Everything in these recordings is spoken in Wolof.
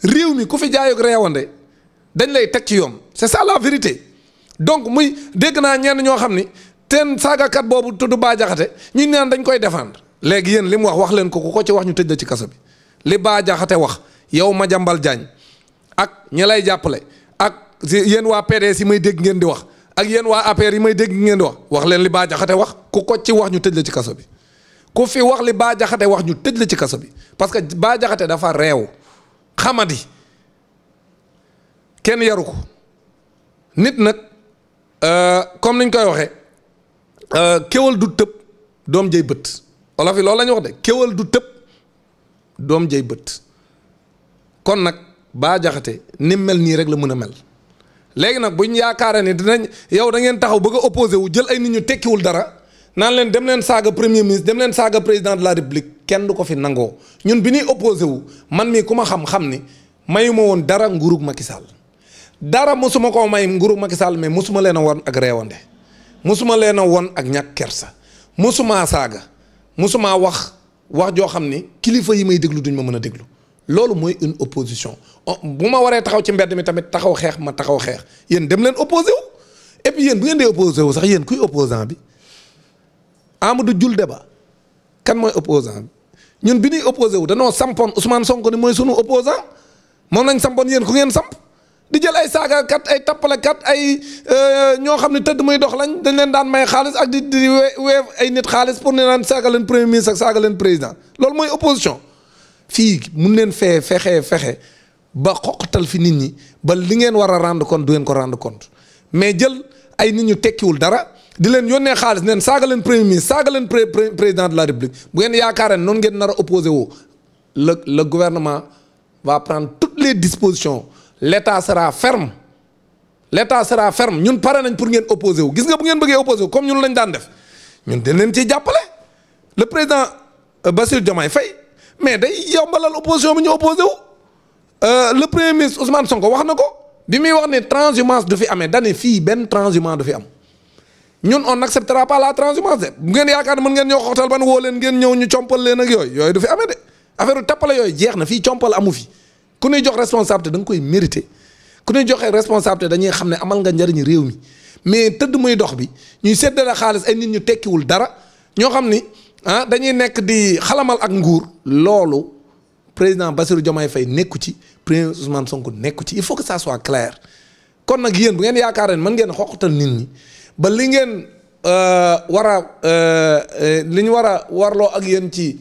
réew mi ku fi jaayog reewande dañ lay teg ci yoon c'est ça la vérité donc muy dégg naa ñenn ñoo xam ni teen saagakat boobu tudd Bah Diakhaté ñu naan dañ koy défendre léegi yéen li mu wax leen ko ku ko ci wax ñu tëj la ci kaso bi li Bah Diakhaté wax yow Madiambal Diagne ak ñi lay jàppale ak yéen waa PDS yi may dégg ngeen di wax ak yéen waa APR yi may dégg ngeen di wax leen li Bah Diakhaté wax ku ko ci wax ñu tëj la ci kaso bi ku fi wax li Bah Diakhaté wax ñu tëj la ci kaso bi parce que Bah Diakhaté dafa réew xamadi kenn yaru ko nit nag comme niñ koy waxee kéwal du tëb doom jëy bët wala fi loolu la ñu wax de kéwal du tëb doom jëy bët kon nag Bah Diakhaté ni mel nii rek la mën a mel léegi nag buñ yaakaaree ne dinañ yow da ngeen taxaw bëgg a opposé wu jël ay nit ñu tekkiwul dara naan leen dem leen saaga premier ministre dem leen saaga président de la république kenn du ko fi nangoo ñun bi ñuy opposé wu man mii ku ma xam-xam ni mayuma woon dara nguurug Macky Sall dara mosuma koo may nguurug Macky Sall mais mosuma leen a woon ak réewande mosuma leen a woon ak ñàkk kersa mosuma saaga mosuma wax joo xam ni kilifa yi may déglu duñ ma mën a déglu loolu mooy une opposition bu ma waree taxaw ci mbedd mi tamit taxaw xeex ma taxaw xeex yéen dem leen opposé wu et puis yéen bu ngeen dee opposé wu sax yéen kuy opposant bi Amadou Jules Déba kan mooy opposant bi ñun bi ñuy opposé wu danoo sampoon Ousmane Sonko ni mooy sunu opposant moom lañ sampoon yéen ku ngeen samp di jël ay saagakat ay tappalekat ay ñoo xam ne tëdd muy dox lañ dañ leen daan may xaalis ak di weev ay nit xaalis pour ne naan saaga leen premier ministre ak saaga leen président loolu mooy opposition fii mun leen fexe ba xoqatal fi nit ñi ba li ngeen war a rendre compte du ngeen ko rendre compte mais jël ay nit ñu tekkiwul dara di leen yónnee xaalis neen saaga leen premier ministre saaga leen président de la république bu ngeen yaakaaree noonu ngeen nar a opposé woo le gouvernement va prendre toutes les dispositions l'état sera ferme ñun pare nañ pour ngeen opposé wu gis nga bu ngeen bëggee opposé wu comme ñun lañ daan def ñun dañ leen ciy jàppale le président Bassirou Diomaye Faye mais day yombalal opposition bi ñu opposé wu le premier ministre Ousmane Sonko wax na ko bi muy wax ne transhumance du fi amee dane fii benn transhumance du fi am ñun on n'acceptera pas la transhumance de bu ngeen yaakaar ne mën ngeen ñoo xoxtal ban woo leen ngeen ñëw ñu compal leen ak yooyu du fi amee de affaire tappale yooyu jeex na fii compal amu fi ku ñuy jox responsabilité da nga koy mérité ku ñuy joxee responsabilité dañuy xam ne amal nga njariñ réew mi mais tëdd muy dox bi ñuy séddale xaalis ay nit ñu tekkiwul dara ñoo xam ni dañuy nekk di xalamal ak nguur loolu président Bassirou Diomaye Faye nekku ci premier Ousmane Sonko nekku ci il faut que ça soit clair kon nag yéen bu ngeen yaakaar ne mën ngeen xoqatal nit ñi ba li ngeen li ñu war a warloo ak yéen ci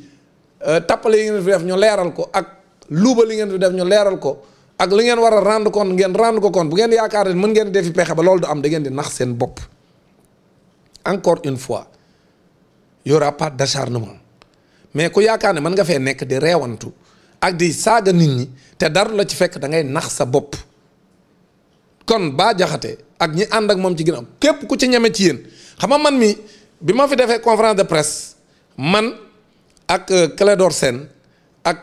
tappale yi ngeen fi def ñu leeral ko ak luuba li ngeen fi def ñu leeral ko ak li ngeen war a rendre compte ngeen rendre ko compte bu ngeen yaakaar ne mën ngeen defi pexe ba loolu du am da ngeen di nax seen bopp encore une fois y aura pas d'acharnement mais ku yaakaar ne mën nga fee nekk di reewantu ak di saaga nit ñi te dara la ci fekk da ngay nax sa bopp kon Bah Diakhaté ak ñi ànd ak moom ci ginnaaw képp ku ci ñeme ci yéen xam nga man mi bi ma fi defee conférence de presse man ak Clédor Sène ak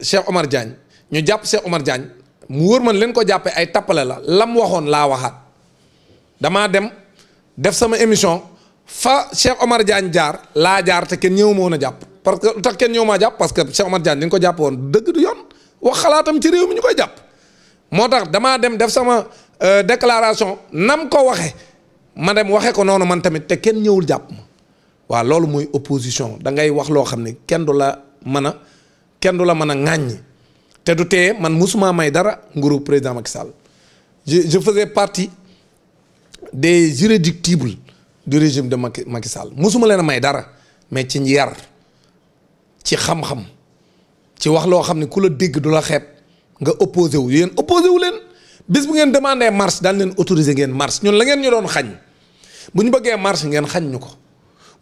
Cheikh Omar Diagne ñu jàpp Cheikh Omar Diagne mu wër man leen ko jàppee ay tappale la lam waxoon laa waxaat damaa dem def sama émission fa Cheikh Omar Diagne jaar laa jaar te kenn ñëw ma woon a jàpp parce que lu tax kenn ñëw maa jàpp parce que Cheikh Omar Diagne ni nga ko jàpp woon dëgg du yoon wax xalaatam ci réew mi ñu koy jàpp moo tax damaa dem def sama déclaration nam ko waxe ma dem waxe ko noonu man tamit te kenn ñëwul jàpp ma waaw loolu mooy opposition da ngay wax loo xam ne kenn du la mën a ŋàññi te du teye man musuma may dara nguuru président Macky Sall je faisais partie des irréductibles du régime de Macky Sall musuma leen a may dara mais ci yar ci xam-xam ci wax loo xam ne ku la dégg du la xeeb nga opposé wu yéen opposé wu leen bis bu ngeen demandé marche daan leen autorisé ngeen marche ñun la ngeen ñu doon xañ bu ñu bëggee marche ngeen xañ ñu ko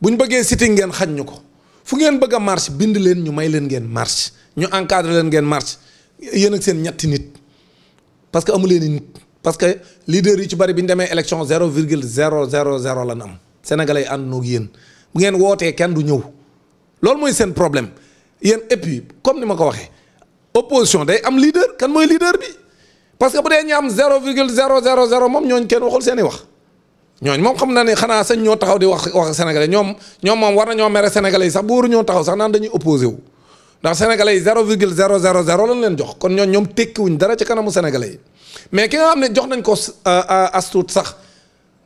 bu ñu bëggee sitting ngeen xañ ñu ko fu ngeen bëgg a marche bind leen ñu may leen ngeen marche ñu encadré leen ngeen marche yéen ak seen ñetti nit parce que amu leen nit parce que leader yi ci bari bi ñu demee élection 0,000 la am sénégalais yi ànd ak yéen bu ngeen wootee kenn du ñëw loolu mooy seen problème yéen et puis comme ni ma ko waxee opposition day am leader kan mooy leader bi parce que bu dee ñu am 0,000 moom ñooñ kenn waxul seen i wax ñooñ moom xam na ne xanaa sañ ñoo taxaw di wax sénégalais ñoom moom war nañoo mere sénégalais yi sax bu waru ñoo taxaw sax naan dañuy opposé wu ndax sénégalais yi 0,000 lañ leen jox kon ñoom tekkiwuñ dara ci kanamu sénégalais yi mais ki nga xam ne jox nañ ko astuut sax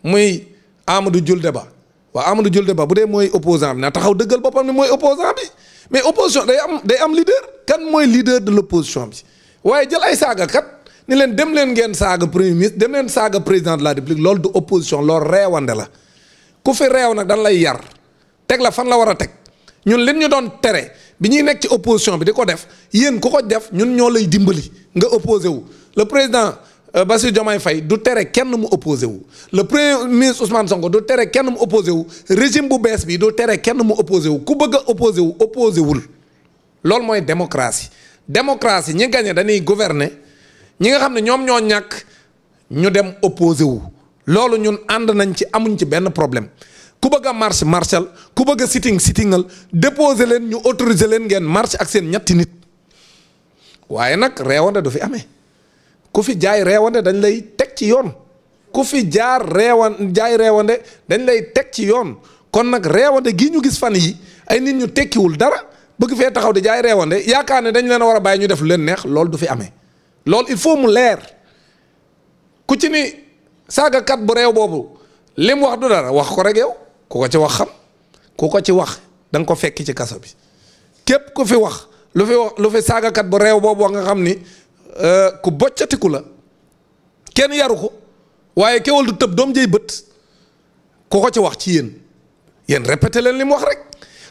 muy Amadou Julde Ba waaw Amadou Julde Ba bu dee mooy opposant bi na taxaw dëggal boppam ne mooy opposant bi mais opposition day am leader kan mooy leader de l' opposition bi waaye jël ay saaga kat ni leen dem leen ngeen saaga premier ministre dem leen saaga président de la république loolu du opposition loolu reewande la ku fi reew nag dan lay yar teg la fan la war a teg ñun leen ñu doon tere bi ñuy nekk ci opposition bi di ko def yéen ku ko def ñun ñoo lay dimbali nga opposé wu le président Bassirou Diomaye Faye du tere kenn mu opposé wu le premier ministre Ousmane Sonko du tere kenn mu opposé wu régime bu bees bi du tere kenn mu opposé wu ku bëgg a opposé wu opposé wul loolu mooy démocratie démocratie ñi gagné dañuy gouverner ñi nga xam ne ñoom ñoo ñàkk ñu dem opposé wu loolu ñun ànd nañ ci amuñ ci benn problème ku bëgg a marche marchal ku bëgg a sittingal déposer leen ñu autoriser leen ngeen marche ak seen ñetti nit waaye nag reewande du fi amee ku fi jaay reewande dañ lay teg ci yoon ku fi jaay reewande dañ lay teg ci yoon kon nag reewande gii ñu gis fan yi ay nit ñu tekkiwul dara bëgg fee taxaw di jaay reewande yaakaar ne dañ leen a war a bàyyi ñu def lu leen neex loolu du fi amee loolu il faut mu leer ku ci ni saagakat bu réew boobu li mu wax du dara wax ko rek yow ku ko ci wax xam ku ko ci wax da nga ko fekki ci kaso bi képp ku fi wax lu fi saagakat bu réew boobu wax nga xam ni ku boccatiku la kenn yaru ko waaye kewal du tëb doom jëy bët ku ko ci wax ci yéen répété leen li mu wax rek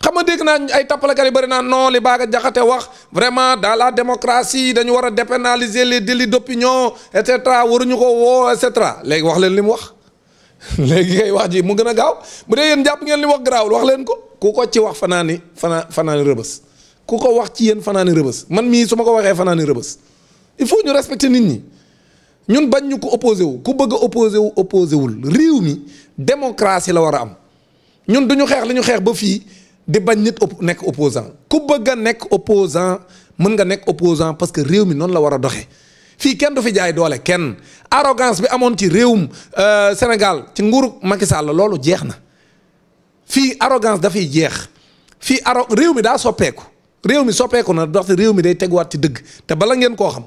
xam nga dégg naa ay tappalekat yi bëri naa non li Bah Diakhaté wax vraiment dans la démocratie dañu war a dépénaliser les délits d'opinion et cetera waruñu ko woo et cetera léegi wax leen li mu wax léegi kay wax ji mu gën a gaaw bu dee yéen jàpp ngeen li mu wax garaawul wax leen ko ku ko ci wax fanaani rëbës ku ko wax ci yéen fanaani rëbës man mii su ma ko waxee fanaani rëbës il faut ñu respecter nit ñi ñun bañ ñu ko opposé wu ku bëgg a opposé wul réew mi démocratie la war a am ñun du ñu xeex li ñu xeex ba fii di bañ nit nekk opposant ku bëgg a nekk opposant mën nga nekk opposant parce que réew mi noonu la war a doxee fii kenn du fi jaay doole kenn arrogance bi amoon ci réewum Sénégal ci nguuru Macky Sall loolu jeex na fii arrogance dafay jeex fii réew mi daa soppeeku réew mi soppeeku na ndaxte réew mi day teguwaat ci dëgg te bala ngeen koo xam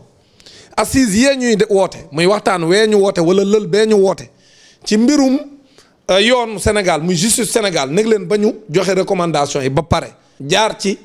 assises yee ñuy woote muy waxtaan wee ñu woote wala lël bee ñu woote ci mbirum yoon Sénégal muy justice Sénégal nekk leen ba ñu joxe recommandation yi ba pare jaar ci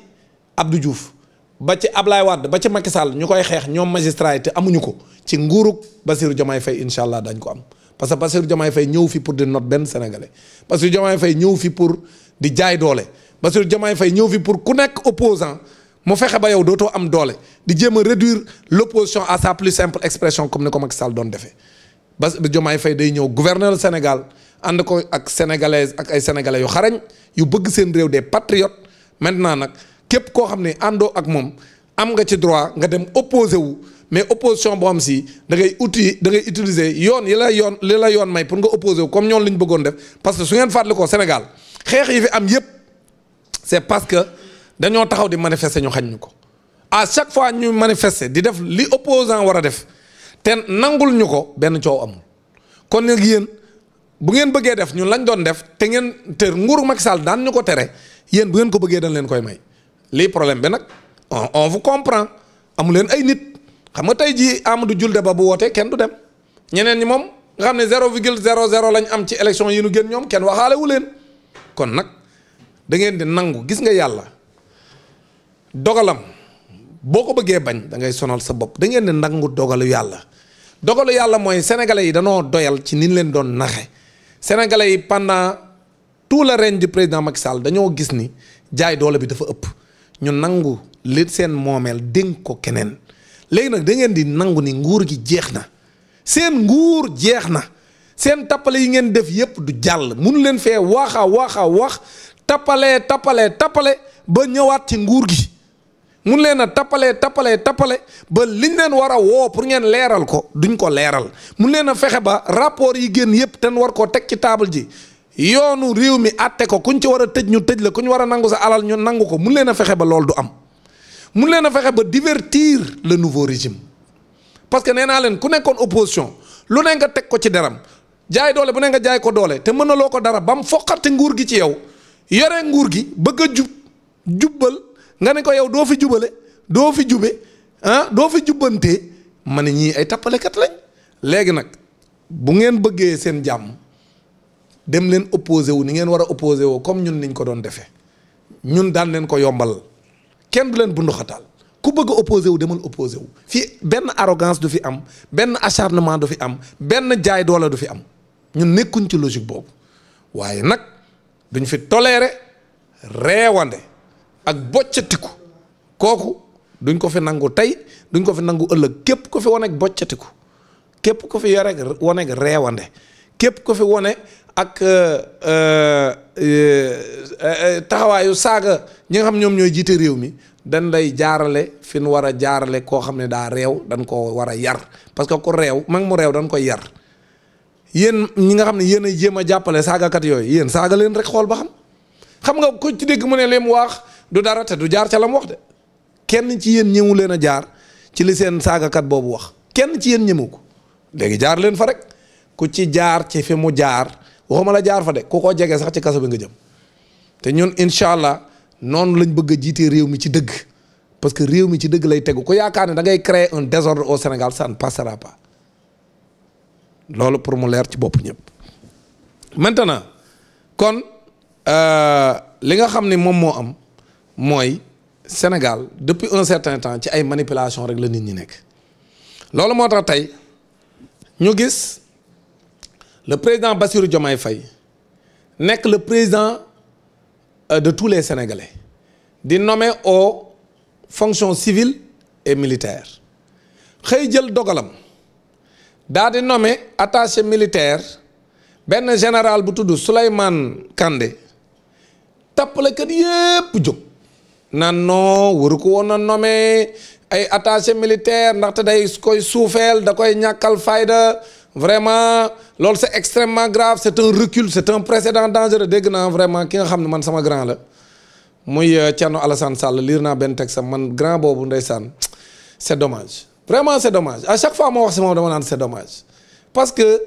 Abdou Diouf ba ci Ablaye Wade ba ci Macky Sall ñu koy xeex ñoom magistrat yi te amuñu ko ci nguurug Bassirou Diomaye Faye incha allah dañ ko am parce que Bassirou Diomaye Faye ñëw fi pour di noot benn sénégalais Bassirou Diomaye Faye ñëw fi pour di jaay doole Bassirou Diomaye Faye ñëw fi pour ku nekk opposant mu fexe ba yow dootoo am doole di jéem a réduire l'opposition à sa plus simple expression comme ni ko Macky Sall doon defee Bassirou Diomaye Faye day ñëw gouverner le Sénégal ànd ko ak sénégalais ak ay sénégalais yu xarañ yu bëgg seen réew des patriotes maintenant nag képp koo xam ne àndoo ak moom am nga ci droit nga dem opposé wu mais opposition boo xam si da ngay utiliser yoon li la yoon may pour nga opposé wu comme ñoom li ñu bëggoon def parce que su ngeen fàttali ko Sénégal xeex yi fi am yépp c'est parce que dañoo taxaw di manifester ñu xañ ñu ko à chaque fois ñu manifester di def li opposant war a def te nangul ñu ko benn coow amul kon nag yéen bu ngeen bëggee def ñun lañ doon def te ngeen te nguuru Macky Sall daan ñu ko tere yéen bu ngeen ko bëggee dañ leen koy may lii problème bi nag on vous comprend amu leen ay nit xam nga tey jii Amadou Julde Ba bu wootee kenn du dem ñeneen ñi moom nga xam ne 0,00 lañ am ci élection yi nu génn ñoom kenn waxaale wu leen kon nag da ngeen di nangu gis nga yàlla dogalam boo ko bëggee bañ da ngay sonal sa bopp da ngeen di nangu dogalu yàlla mooy sénégalais yi danoo doyal ci ni leen doon naxe sénégalais yi pendant tout le règne du président Macky Sall dañoo gis ni jaay doole bi dafa ëpp ñu nangu li seen moomeel dénk ko keneen léegi nag da ngeen di nangu ni nguur gi jeex na seen nguur jeex na seen tappale yi ngeen def yépp du jàll mënu leen fee wax tappale ba ñëwaat ci nguur gi mun leen a tappale ba liñ leen war a woo pour ngeen leeral ko duñ ko leeral mun leen a fexe ba rapport yi génn yépp te war koo teg ci table ji yoonu réew mi àtte ko kuñ ci war a tëj ñu tëj la kuñ war a nangu sa alal ñu nangu ko mun leen a fexe ba loolu du am mun leen a fexe ba divertir le nouveau régime parce que nee naa leen ku nekkoon opposition lu ne nga teg ko ci deram jaay doole bu ne nga jaay ko doole te mënaloo ko dara ba mu foqate nguur gi ci yow yore nguur gi bëgg a jubbal nga ne ko yow doo fi jubale doo fi jube ah doo fi jubbantee ma ne ñii ay tappalekat lañ. léegi nag bu ngeen bëggee seen jàmm dem leen opposé wu ni ngeen war a opposé woo comme ñun niñ ko doon defee ñun daan leen ko yombal kenn du leen bunduxataal ku bëgg a opposé wu demal opposé wu fii benn arrogance du fi am benn acharnement du fi am benn jaay doole du fi am ñun nekkuñ ci logique boobu waaye nag duñ fi toléré reewande ak boccatiku kooku duñ ko fi nangu tey duñ ko fi nangu ëllëg képp ko fi wane ak boccatiku képp ko fi yore ak wane ak reewande képp ko fi wane ak taxawaayu saaga ñi nga xam ñoom ñooy jiite réew mi dañ lay jaarale fi nu war a jaarale koo xam ne daa réew dañ ko war a yar parce que ku réew mag mu réew dañ koy yar yéen ñi nga xam ne yéen a jéem a jàppale saagakat yooyu yéen saaga leen rek xool ba xam nga ku ci dégg mu ne li mu wax du dara te du jaar ca la mu wax de kenn ci yéen ñëwu leen a jaar ci li seen saagakat boobu wax kenn ci yéen ñëmu ko léegi jaar leen fa rek ku ci jaar ci fi mu jaar waxuma la jaar fa de ku ko jege sax ci kaso bi nga jëm te ñun incha allah noonu lañ bëgg a jiitee réew mi ci dëgg parce que réew mi ci dëgg lay tegu ku yaakaar ne da ngay créer un désordre au Sénégal ça ne passera pas loolu pour mu leer ci bopp ñëpp. maintenant kon li nga xam ne moom moo am mooy Sénégal depuis un certain temps ci ay manipulation rek la nit ñi nekk loolu moo tax tey ñu gis le président Bassirou Diomaye Faye nekk le président de tous les Sénégalais di nommé aux fonctions civiles et militaires xëy jël dogalam daa di nommé attaché militaire benn général bu tudd Souleymane Kandé tappalekat yépp jóg naan non waru ko woon a nommé ay attaché militaire ndaxte day koy suufeel da koy ñàkkal fayda vraiment loolu c'est extrêmement grave c'est un recul c'est un précédent dangereux dégg naa vraiment ki nga xam ne man sama grand la muy Thierno Alassane Sall liir naa benn texte man grand boobu ndeysaan c'est dommage vraiment c'est dommage à chaque fois moo wax si moom dama naan c'est dommage parce que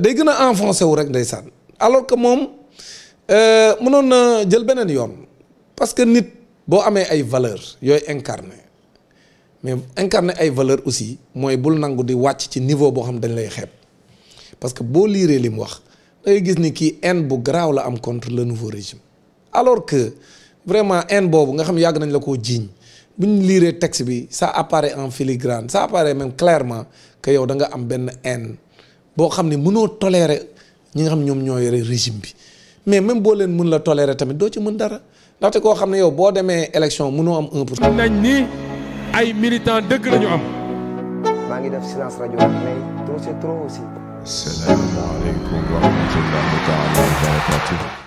day gën a enfoncé wu rek ndeysaan alors que moom mënoon na jël beneen yoon parce que nit boo amee ay valeurs yooyu incarné mais incarné ay valeurs aussi mooy bul nangu di wàcc ci niveau boo xam dañ lay xeeb parce que boo liiree li mu wax da ngay gis ni kii haine bu garaaw la am contre le nouveau régime alors que vraiment haine boobu nga xam yàgg nañ la koo jiiñ bu ñu liiree texte bi ça apparaît en filigrane ça apparaît même clairement que yow da nga am benn haine boo xam ne mënoo tolérer ñi nga xam ñoom ñoo yore régime bi mais même boo leen mën la tolérer tamit doo ci mën dara ndaxte koo xam ne yow boo demee élection mënoo am 1%. nañ ni ay militants dëgg la ñu am. maa ngi def silence rajo mais trop c'est trop aussi. Assalamu alaikum wa rahmatullahi wa barakatuh.